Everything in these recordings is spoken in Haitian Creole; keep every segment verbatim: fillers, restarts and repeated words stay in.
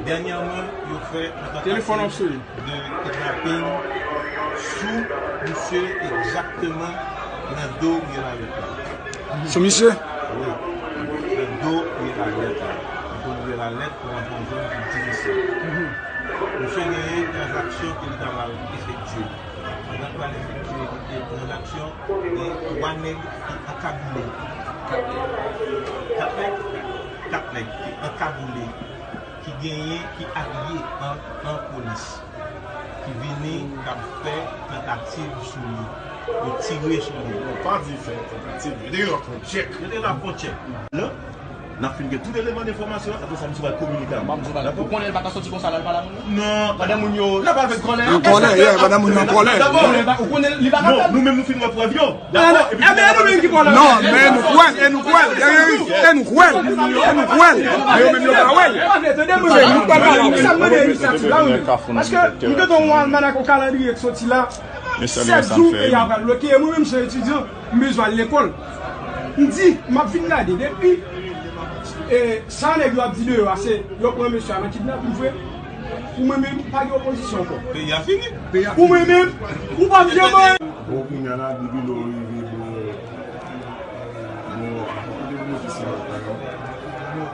Dènyèman, yo fè yon tantativ de kidnaping sou misye, egzakteman nan do rye Lalèt la. Sou misye? Wi. Nan do rye Lalèt la. Nan do rye Lalèt, pou rantre yon zòn ki difisil. Misye genyen tranzaksyon ke li ta pral efektye. Pandan l pral efektye tranzaksyon, gen twa nèg ki ankagoule. Kat nèg? Kat nèg ki ankagoule, ki genyen, ki abiye an, an polis, ki vini, k ap fè tantativ sou li. Yo tire sou li. Non, pa di fè tantativ. Yo te gen yon tchèk. Yo te gen yon tchèk. Non? N ap fin gen tout eleman de enfòmasyon, apre sa, misye va kominike avè nou. Dakò? Ou konnen l pa ka soti konsa la, l pale a moun yo? Non. Pandan moun yo, l ap avèk kòlè. An kòlè, yeah, pandan moun yo an kòlè. Dakò. Ou konnen li pa ka fè. Non, nou menm nou fin wè prèv yo. Dakò, epi nou menm ki pale. Non, men nou kwè l, e nou kwè l, e nou kwè l, e nou kwè l, men yo menm yo pa wè l. Se nou k pral pale. Sa m mande inisyativ la, wi. Paske m gentan wè yon almanak, yon kalandriye k soti la. Sèt jou peyi a pral bloke, e mwen menm, jan etidyan, m bezwen al lekòl. M di, m ap vin gade, depi, e, sa nèg yo ap di deyò a, se yo pran mesye a nan kidnaping vre. Pou mwen menm, pa gen opozisyon ankò. Peyi a fini. Pou mwen menm, ou p ap janm anyen. Bon, kounye a la, depi lè w rive bò, bò, kote pou mwen di sa,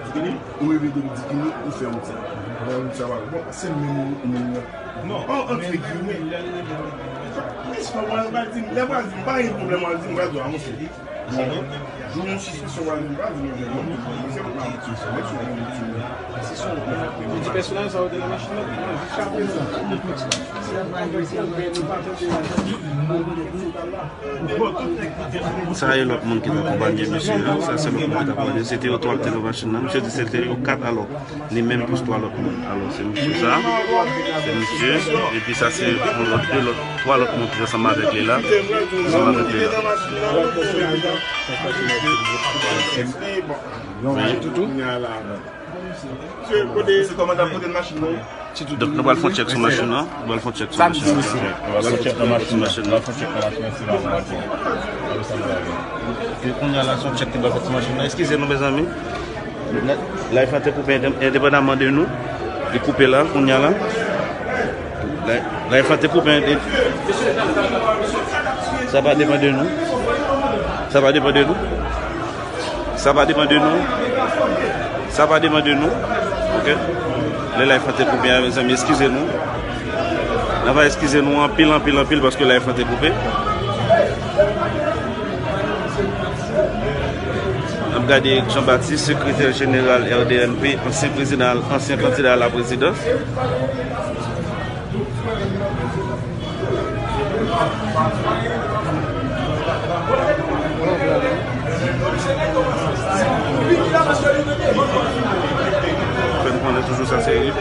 Dikini? Ou rive depi Dikini, ou fè wout sa. Fè wout sa, bon, se menm moun nan. Non. Oh, antre giyimè. Lè vwazin pa di m, lè vwazin pa gen pwoblèm, vwazin, vwazin, a, monchè. Jou yon sispisyon wè nou pa di nou gen yon. Se yon pèsonaj sa ou te nan machin nan? Jiskaprezan. Sa e lòt moun ki t akonpanye misye an. Sa se lòt moun ki t akonpanye. Se te yo twa ki te nan machin nan. Misye di se te yo kat alò. Li menm plis twa lòt moun. Alò, se misye sa. Se misye. Epi sa, se yon lòt, de lòt, twa lòt moun ki ansanm avèk li la. Ansanm avèk li la. Donk, nou pral fè yon tchèk sou machin nan. Nou pral fè yon tchèk sou machin nan. Nou pral fè yon tchèk sou machin nan. E kounye a la, se yon tchèk ki pral fèt sou machin nan. Eskize nou, mezanmi. Live lan te koupe, endepandaman de nou. Li koupe la, kounye a la. Live lan te koupe, ende- Sa pa depann de nou. Sa pa depann de nou. Sa pa depann de nou. Sa pa depann de nou. Ok? Lè live lan te koupe a, mezanmi, eskize nou. N ap eskize nou anpil, anpil, anpil, paske live lan te koupe. N ap gade Eric Jean Baptiste, sekretè jeneral R D N P, ansyen prezidan, ansyen kandida a la prezidans. Fè n konnen toujou sa se Eric.